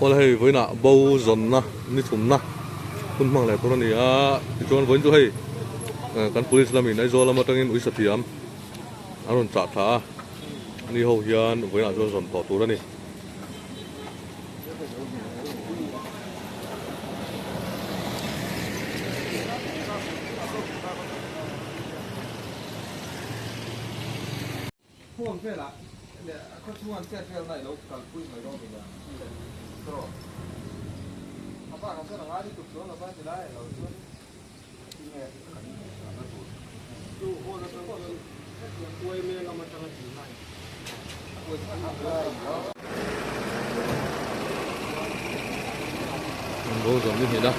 Awle hei vawiinah bo zawnna ni thumna hun hmang leh tur a ni a, tichuan vawiin chu hei kan police lamin Aizawl lam atangin uisa thiam an rawn chah thla a, ani ho hian vawiinah chuan zawn tawh tur a ni. Phone velah leh a khaw chhunga an chet velna i lo kalpui mai dawn nia. Tawh. A bakah chuan a ngai lutuk chuan lova ti lai lo chuan tinge kan na tur. Chu hall atang chuan uaime lam atanga tih na in An bo zawm ni hnih a.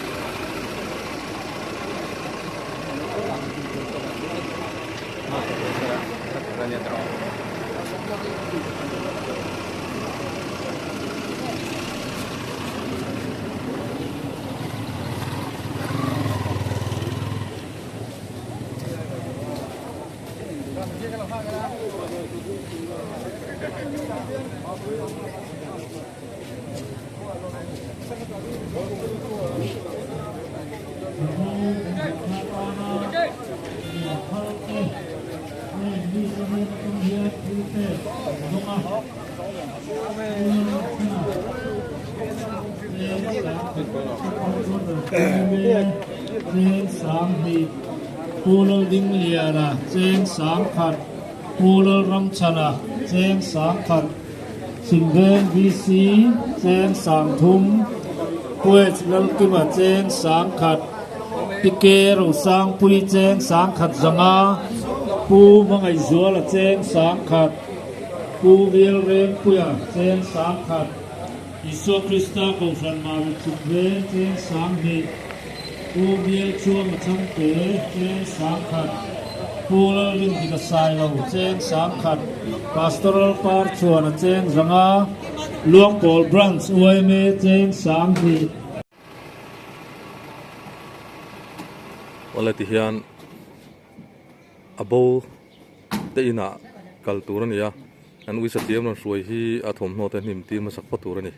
Pu Laldingliana cheng sangkhat Pu Lalramchhana cheng sangkhat Chhimveng VC cheng sangthum Puech Lalkima cheng sangkhat Pike Rosangpui cheng sangkhat zanga Pu Hmangaihzuala cheng sangkhat Pu Velrengpuia cheng sangkhat Isua Krista Kohhran Mari Chhimveng cheng sanghnih Pu Bialchhuanga Chhangte cheng sangkhat Pu Lalrindika Sailo cheng sangkhat Pastoral Par Chhuana cheng zanga Luangpawl Branch yma cheng sanghnih. Awle ti hian a bo te inah kal tur a ni a, an uisa thiam rawn hruai hi a thawmhnaw te hnim tir hmasak phawt tur a ni.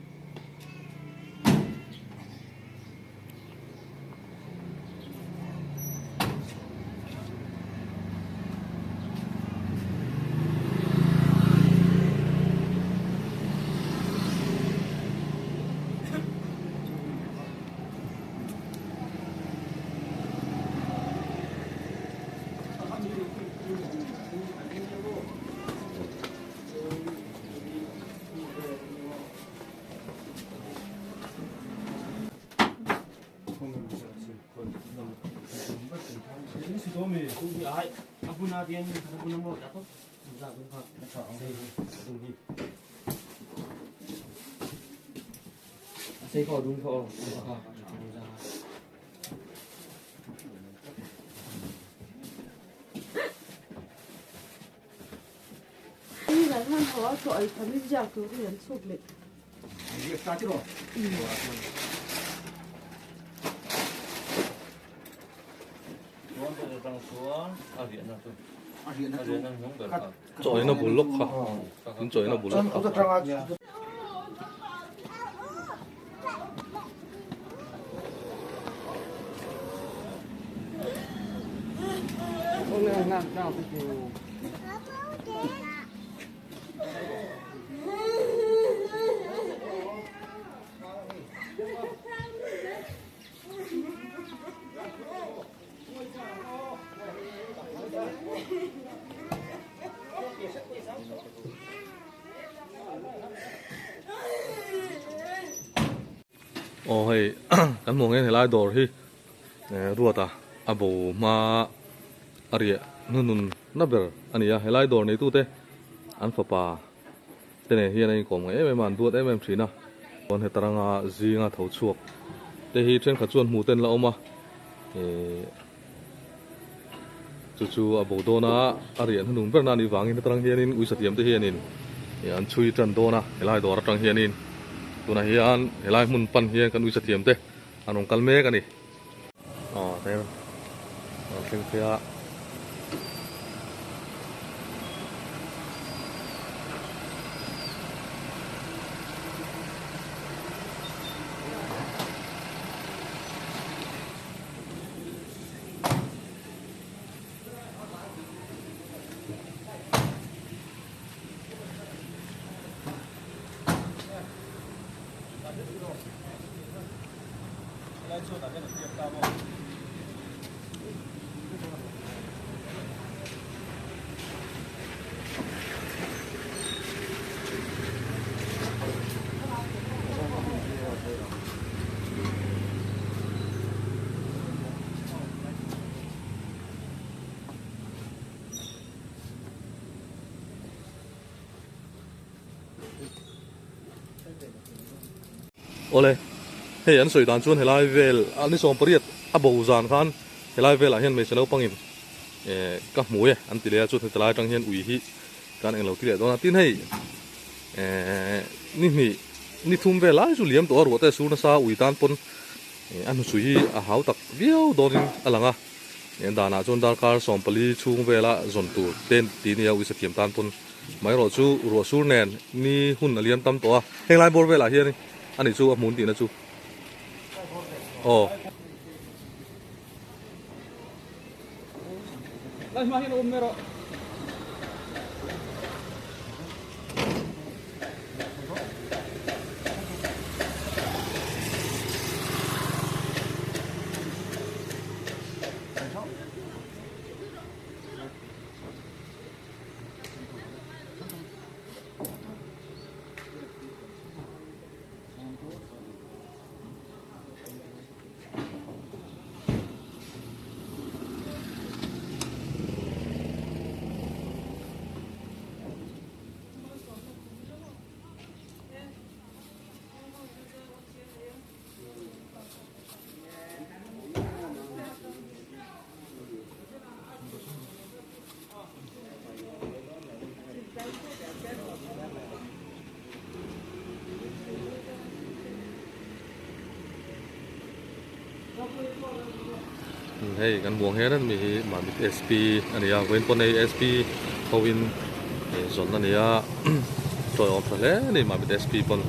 Chawina bul lawk kha in chawina bul lawk kha. Aw hei kan hmuh ang hian helai dawr hi Ruata a bo hma a riah hnunun na ber a ni a helai dawr neitute an fapa te nen hian an inkawm ngaih em em a an duat em em thin a chuan heta ranga zinga tho chhuak te hi thenkhat chuan hmuh te an la awm a ihh chu chu a bo dawn a a riah hnunung ber na anih vangin heta rang hianin uisa thiam te hianin ih an chhui tan dawn a helai dawr atang hianin tunah hian helai hmun pan hian kan uisa thiam te an rawn kal mek a ni. Aw hmel a thleng phei a. Awle, hei an sawi dan chuan helai vel a ni sawm pariat a bo zan khan helai velah hian hmeichhe naupangin eh ka hmu e an ti leh a, chuan hetilai atang hian ui hi kan englo ti leh dawn a, tin hei eh ni hnih ni thum vel lai chu liam tawh a ruah te a sur nasa ui tan pawn a hnuchhui hi a hau tak viau dawnin a lang a. He danah chuan darkar 14 chhung vela zawn tur te ti nia uisa thiam tan pawn mai erawh chu ruah sur nen ni hun a liam tam tawh a, heng lai bawr velah hian ani chu a hmun tihna chu aw. Hei kan buang hian mi hi Mamit SP a ni a vawiin pawh nei SP ho in zawn a ni a tawi awm tha hle a ni Mamit SP pawn.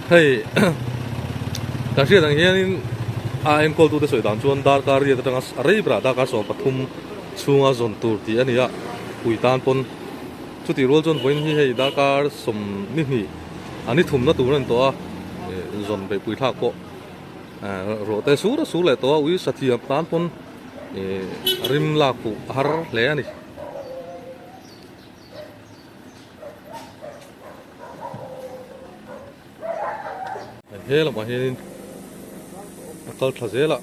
Hei kan hriat ang hianin a enkawl tute sawi dan chuan darkar riat atanga a rei berah darkar 13 chhunga zawn tur tih a ni a ui tan pawn chutih rual chuan vawiin hi hei darkar 12 a ni thumna tur a ni tawh a zawn beihpui thlak pawh ruah te sur a sur leh tawh a ui sathiam tan pawn rim lak fuh a har hle a ni. He lamah hianin a kal thla zel a.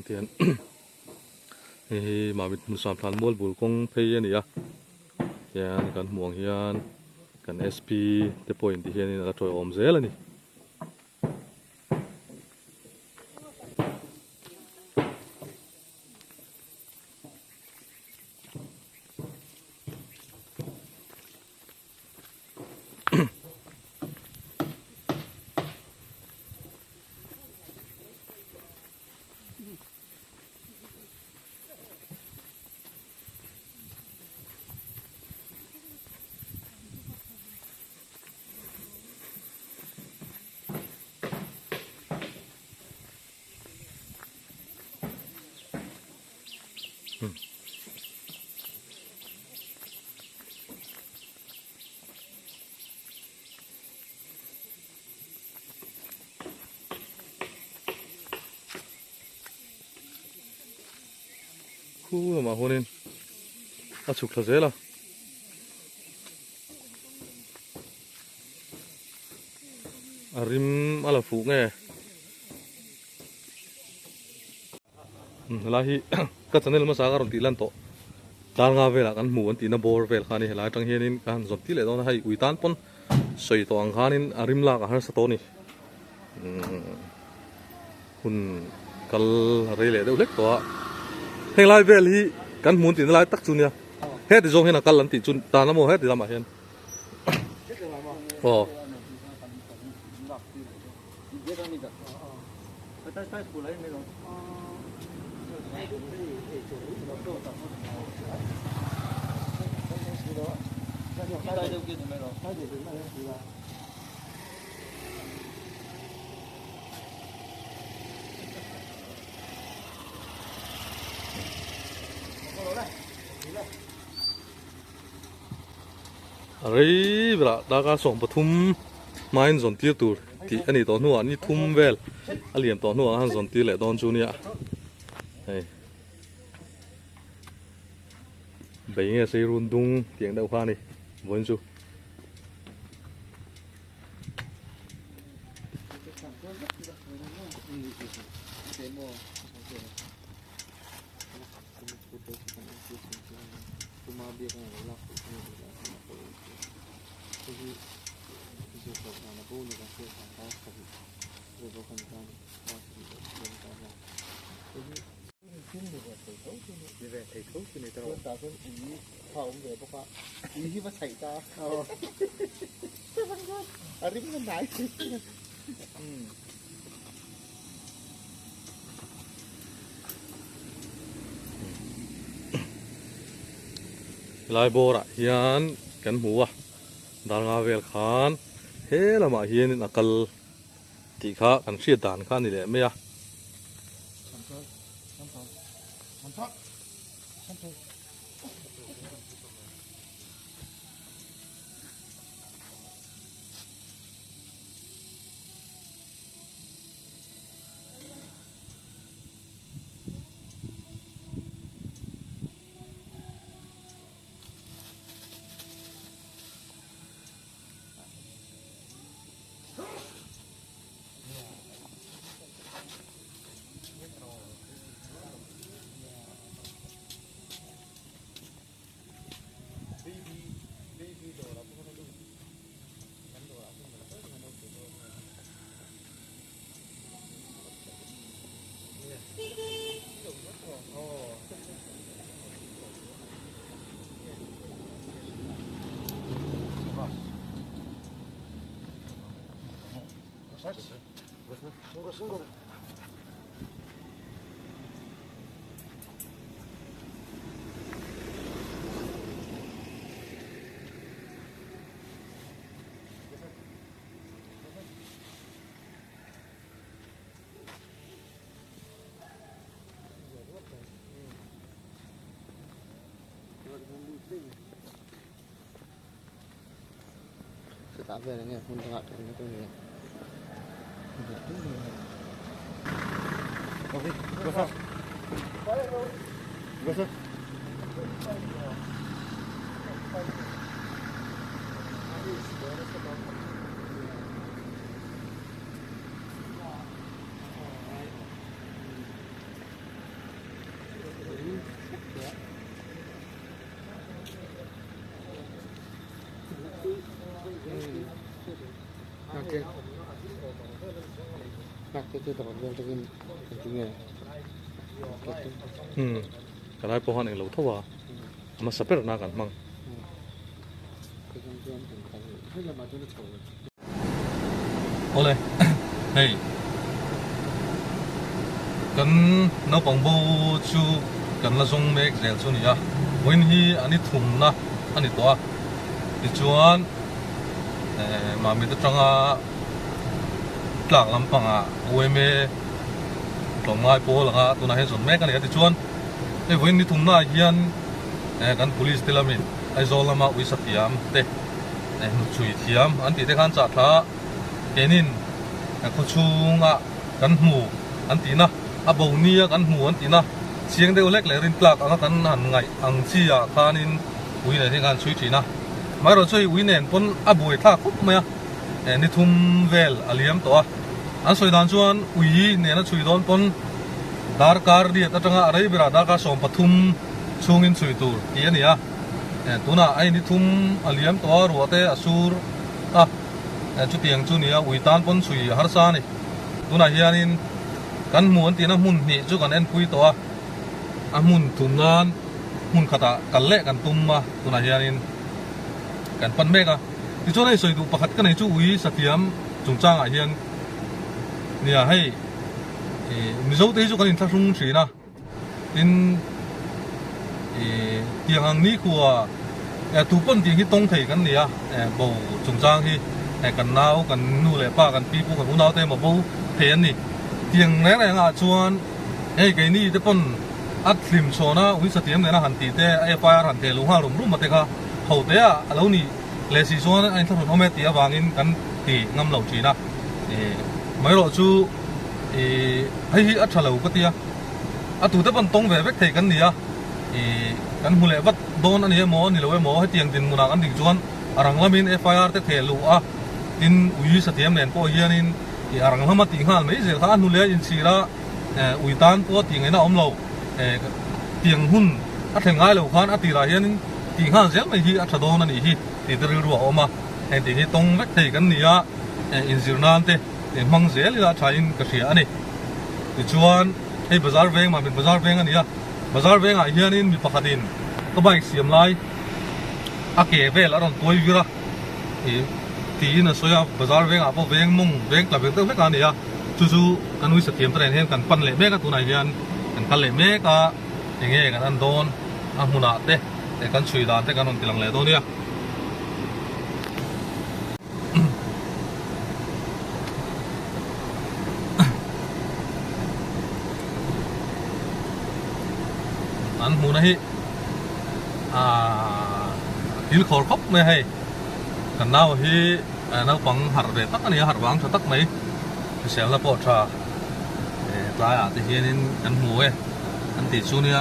Tian hei hi Mamit hmun sam thlan mual bul kawng phei a ni a tian kan hmuh ang hian kan SP te pawhin ti hianin a la tawiawm zel a ni. Khu lamah huanin a chhuk thla zel a. A rim a la fuh nge. Helai hi ka channel hmasa ka rawn tih lan tawh tar nga velah kan hmu an tihna bawr vel kha a ni helai atang hianin ka han zawm tih leh dawn a hei ui tan pawn sawi tawh ang khanin a rim lak a harsa tawh a ni hun kal rei leh deuh hlek tawh a heng lai vel hi kan hmu an tihna lai tak chu nia heti zawng hian a kal an tih chu tan a maw heti lamah hian aw. A rei berah darkar 13 hmain zawn tir tur tih a nih tawh hnuah ni thum vel a liam tawh hnuah khan zawn tir leh dawn chu nia hei bei nge sei run dung tih ang deuh kha a ni vawiin chu. Helai bawrah hian kan hmu a dar nga vel khan he lamah hianin a kal tih kha kan hriat dan kha a ni leh mai a. Hmm ka lai pawh khan englo tho a a hmasa ber na kan hmang. Awle hei kan naupang bo chu kan la zawng mek zel chu a ni a vawiin hi an i thumna a ni tawh a tichuan eh Mamit atanga tlak lampangah UMA tlawmngai pawl anga tunah hian zawn mek a ni a tichuan hei vawiin ni thumna ah hian eh kan police te lamin Aizawl lama uisa thiam te hnutchhui thiam an tih te khan chah thla keinin khawchhunga kan hmu an tihna a bo nia kan hmu an tihna chiang deuh lek leh rintlak anga kan han ngaih ang chi ah khanin ui nen hi khan chhui thin a amaherawhchu hei ui nen pawn a buai thlak khawp mai a ni thum vel a liam tawh a an sawi dan chuan ui nena chhui dawn pawn darkar riat atanga a rei berah darkar 13 chhungin chhui tur tih a ni a. Tunah a ni thum a liam tawh a, ruah te a sur a, chutiang chu nia ui tan pawn chhui a harsa a ni. Tunah hianin kan hmu an tihna hmun hnih chu kan enpui tawh a, a hmun thum nan hmun khatah kal leh kan tum a, tunah hianin kan pan mek a. Tichuan hei sawi duh pakhat ka nei chu ui sathiam chungchangah hian nia hei Mizo te hi chu kan inthlahrung thin a. Tin, ih tiang ang ni khua eh tu pawn tih hi tawng thei kan ni a, eh bo chungchang hi eh kan nau, kan nu leh pa, kan pi pu, kan unau te emaw bo thei an ni. Tiang reng reng ah chuan hei keini te pawn a hlim chhawn a, uisa tiam nena han tih te, a FIR han teh luh nghal rum rum a te kha ho te ah a lo ni leh si chuan a inthlahrun awm e tih avangin kan ti ngam lo thin a. Ih mai erawh chu ih hei hi a tha lo ka tia. A tute pawn tawng ve vek thei kan ni a, ih kan hmu leh vat dawn a ni emaw a ni lo emaw hetiang dinhmunah kan ding chuan a rang lamin FIR te theh luh a, tin ui sathiam nen pawh hianin ih a rang lama tih nghal mai zel kha a hnu leh a inchhir a, eh ui tan pawh tih ngaihna a awm lo, eh tiang hun a thleng ngai lo khan a tirah hianin tih nghal zel mai hi a tha dawn a nih hi tih te rilru a awm a, heng tih hi tawng vek thei kan ni a, eh inzir nan te hmang zel ila a thain ka hria a ni. Tichuan hei bazar veng mah mit bazar veng a ni a, bazar vengah hianin mi pakhatin ka bike siam lai a ke vel a rawn tuai vir a ih tiin a sawi a, bazar vengah pawh veng mawng veng tla ve deuh hlek a ni a, chu chu kan uisa thiam te nen hian kan pan leh mek a tunah hian kan kal leh mek a, enge kan en dawn a hmunah te kan chhui dan te kan rawn ti lang leh dawn nia. An hmuhna hi aaa thil khawr khawp mai a hei kan nau hi naupang harh ve tak a ni a harh vang tha tak mai hriselna pawh tha tlaiah te hianin kan hmu e an tih chu nia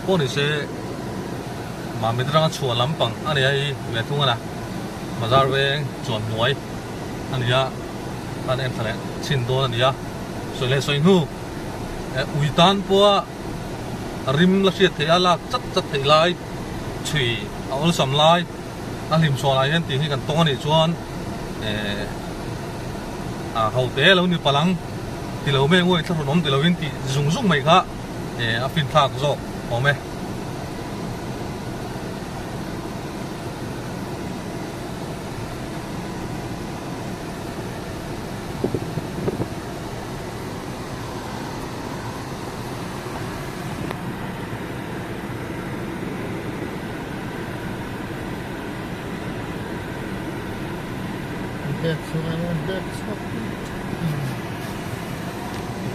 pawh ni se. Mamit atanga chhuah lampang a ni a hei ve thung a na bazar veng chuan hnuai a ni a kan en thla leh chhin dawn a ni a sawi leh sawi hnu eh ui tan pawha rim la hriat theih a lak chat chat theih lai chhui a awlsam lai a hlim chhuah ah hian tih hi kan tawng a nih chuan eh a ho te lo ni palang ti lo mai anguai thlahrun awm ti lovin tih zung zung mai kha eh a finthlak zawk awm e.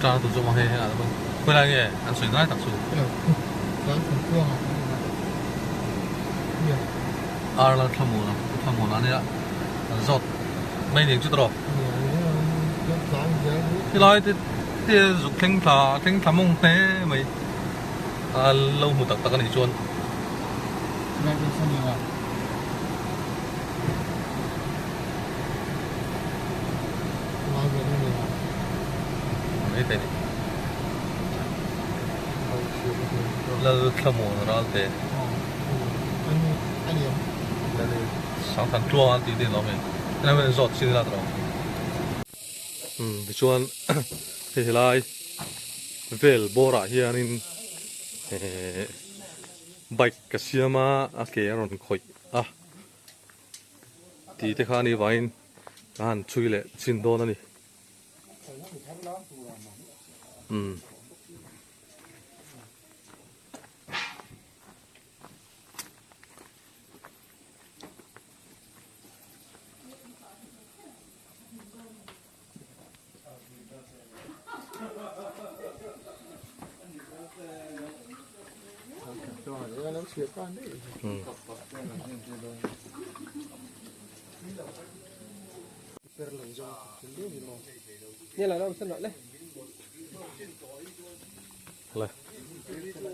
Tang tu chu hei hei khawi lai nge an sawi ngai tak chu. Ar la thlamuan a thlamuan a nia an zawt mai ning chu tawh helai te te zuk thleng thla thleng thla mawng hle mai a lo hmu tak tak a nih chuan. Mai thei ni. Lal thlamuan ral te. Sangthan tluang an tih te an awm e. Helai hmun zawt chin ila tawh. Umm tichuan hei helai vel bawrah hianin ehh bike ka siam a a ke a rawn khawih a tih te kha a nih vangin ka han chhui leh chin dawn a ni. Umm.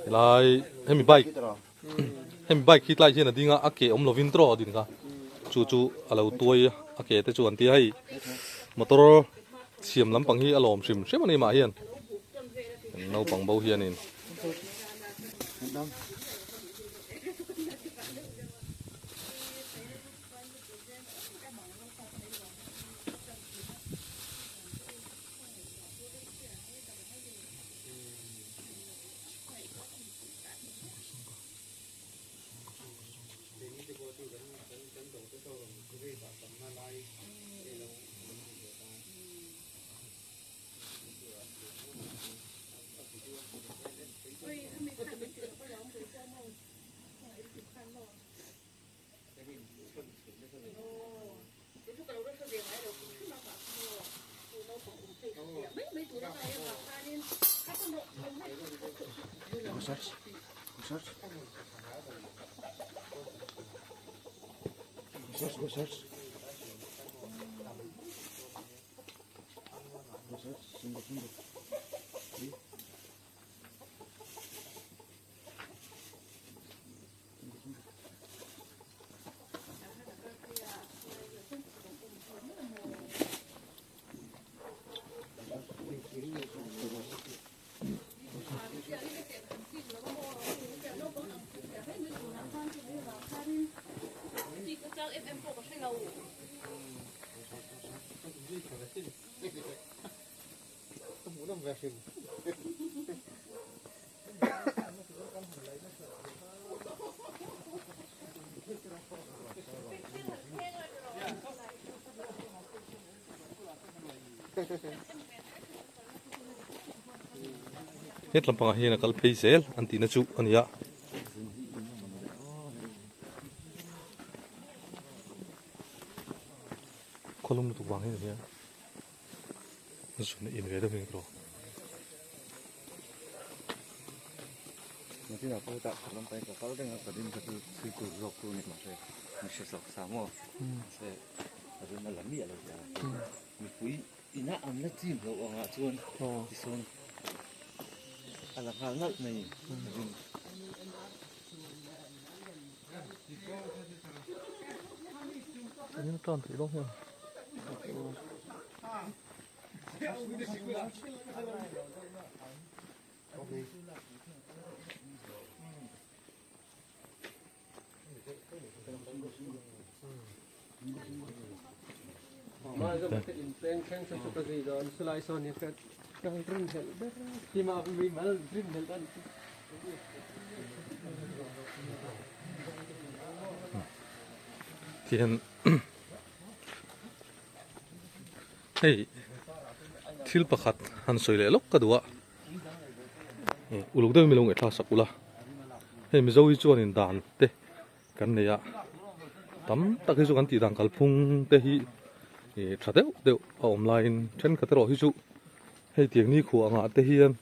Helai hemi bike hemi bike hi tlai hian a ding a a ke awm lovin tawh a din kha chu chu a lo tuai a ke te chu an tia hei motor siam lampang hi a lawm hrim hrim a ni mah hian naupang bo hianin. Het lampangah hian a kal phei zel an tihna chu a ni a. Khawlum lutuk vang hian a nia. Zun in ve deuh in ka rawh. Tihian hei thil pakhat han sawi leh lawk ka duh a uluk deuhin min lo ngaihthla sak ula hei mizo hi chuanin dan te kan nei a tam tak hi chu kan tih dan kalphung te hi ih tha deuh deuh a awm laiin thenkhat erawh hi chu hei tiang ni khuah angah te hian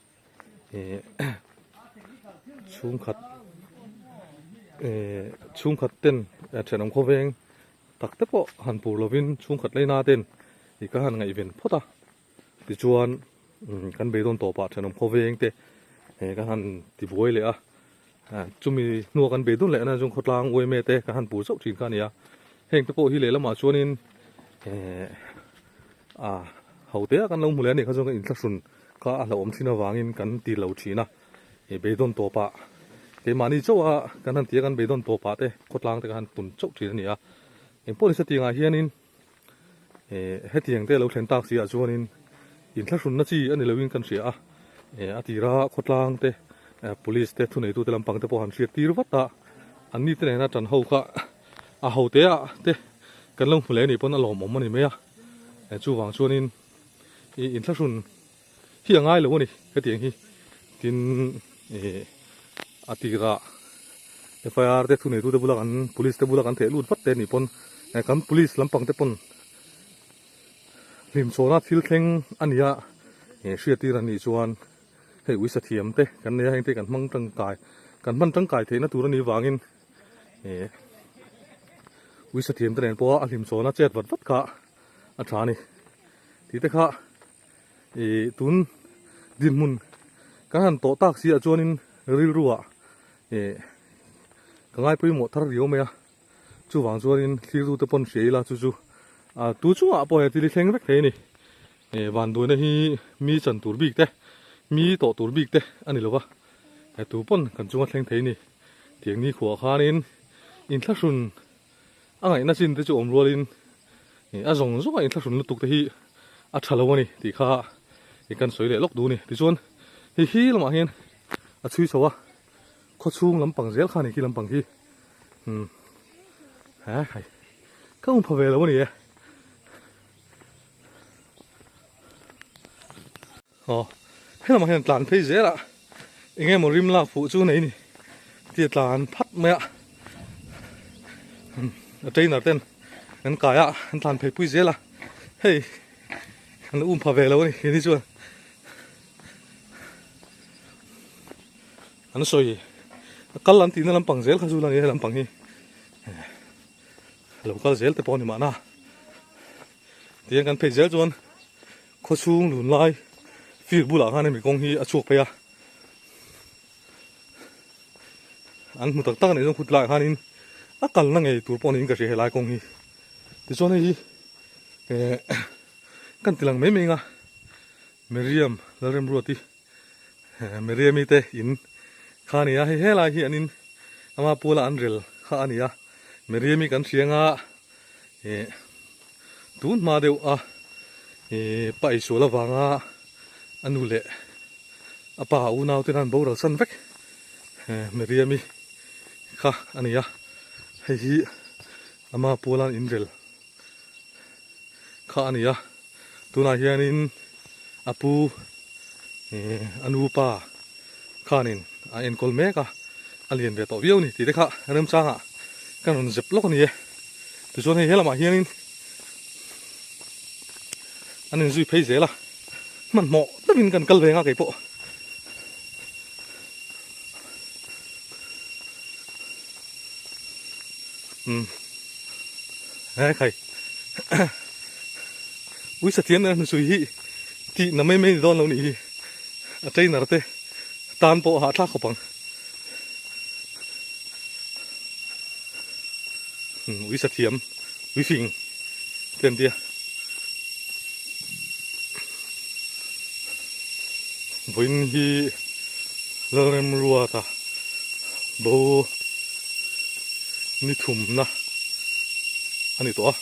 ih chhungkhat eh chhungkhat ten thenawm khawveng tak te pawh han pur lovin chhungkhat laina ten ih ka han ngaihven phawt a tichuan kan beidawn tawpah thenawm khawveng te eh ka han ti buai leh a chumi hnua kan beidawn leh na chuan khawtlang uaime te ka han pur chauh thin kha a ni a heng te pawh hi lehlamah chuanin eh a ho te a kan lo hmu leh a nih kha chuan kan inthlahrun kha a hlauhawm thin avangin kan ti lo thin a ih beidawn tawpah. Keimahni chauh a kan han tia kan beidawn tawp ah te khawtlang te kan han pun chauh thin a ni a. Engpawh nise tiangah hianin eh hetiang te lo thlen tak si ah chuanin inthlahrunna chi a ni loin kan hria a. Eh a tira khawtlang te police te thuneitu te lampang te pawh han hriat tir vat a. Anni te nena tan ho kha a ho te ah te kan lo hmu leh anih pawn a lawmawm a ni mai a. Eh chuvang chuanin ih inthlahrun hi a ngai lo a ni hetiang hi tin ih a tirah FIR te thuneitu te bula kan police te bula kan theh lut vat te anih pawn eh kan police lampang te pawn hlimchhawna thil thleng a ni a eh hriattir an nih chuan hei uisa thiam te kan nei a heng te kan hmang tangkai kan hman tangkai theihna tur a nih vangin eh uisa thiam te nen pawha a hlimchhawna chet vat vat kha a tha a ni tih te kha. Ih tun dinhmun kan han tawh tak si ah chuanin rilru ah ih ka ngai pawimawh thar riau mai a chuvang chuanin thlir te pawn hria ila chu chu ah tu chungah pawh he thil hi thleng vek thei a ni ih vanduaina hi mi chan tur bik te mi tawh tur bik te a ni lo va he tu pawn kan chunga thleng thei a ni tiang ni khuah khanin inthlahrun A ngaihna chin te chu awm rualin ih a zawng zawng a inthlahrun lutuk te hi a tha lo a ni tih kha ih kan sawi leh lawk duh a ni. Tichuan hei hi lamah hian a chhui chho a, khawchhung lampang zel kha a ni khi lampang khi umm he hei ka hmu pha ve lo a ni e. Aw helamah hian tlan phei zel a eng emaw rim lak fuh chu nei ni tia tlan phat mai a a trainer ten an kai a an tlan phei pui zel a hei an um pha ve lo a ni keini chuan an sawi a kal an tihna lampang zel kha chu la ni a lampang hi lo kal zel te pawh a ni mahna tihian kan phei zel chuan. Khawchhung lun lai field bulah khan hemi kawng hi a chhuak phei a, an hmu tak tak a nih chuan khut laiah khanin a kalna ngei tur pawh niin ka hria helai kawng hi. Tichuan hei hi eh kan ti lang mai mai ang a, Miriam Lalremruati eh Miriami te in kha a ni a, hei helai hi an in ama puala an rel kha a ni a, Miriami kan hria ang a eh tun hma deuh a eh pa eisual avanga a nu leh a pa unau te khan boral san vek eh Miriami kha a ni a hei hi ama puala an inrel kha a ni a tunah hianin a pu eh a nu pa khanin a enkawl mek a a lian ve tawh viau a ni tih te kha remchangah kan rawn zep lawk a ni e tichuan hei helamah hianin an inzui phei zel a hmanhmawh takin kan kal ve ang a keipawh. Umm he khai uisa thiam nen hnusui hi tih na mai mai ni dawn lo nih hi a trainer te tan pawh a hahthlak khawp ang umm uisa thiam uifing te an tia vawiin hi Lalremruata bo ni thumna a ni tawh a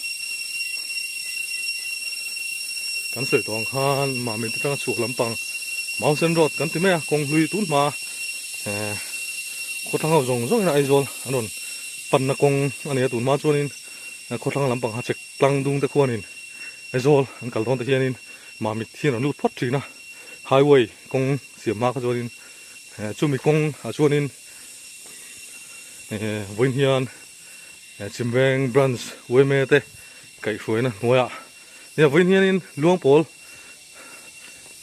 kan sawi tawh ang khan mahni te atanga chhuak lampang mountain road kan ti mai a kawng hlui tun hma eh khawthlang ho zawng zawng in Aizawl an rawn panna kawng a ni a tun hma chuanin khawthlang lampang ha chek tlang dung te khuanin Aizawl an kal dawn te hianin Mamit hian an lut phawt thin a highway kawng siam hma kha chuanin eh chumi kawng ah chuanin eh vawiin hian eh Chimveng branch yma te kaihhruaina hnuaiah nia vawiin hianin Luangpawl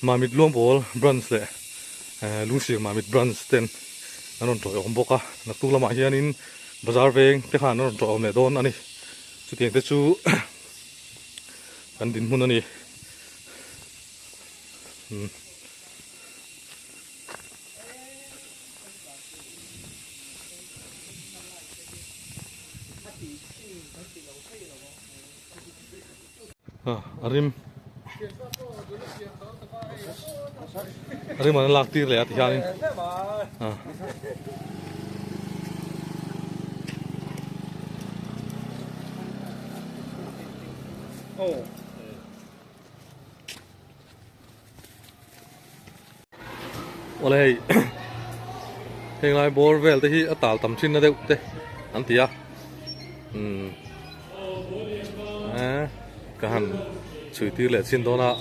Mamit Luangpawl branch leh eh Lungsir Mamit branch ten an rawn tawih awm bawk a naktuk lamah hianin bazar veng te khan an rawn tawih awm leh dawn a ni chutiang te chu kan dinhmun a ni. Hmm. Ah, a rim a rim an lak tir leh a ti hianin ah. Aw. Awle hei heng lai bawr vel te hi a tal tam thin na deuh te an ti a umm eh ka han chhui tir leh chin dawn a.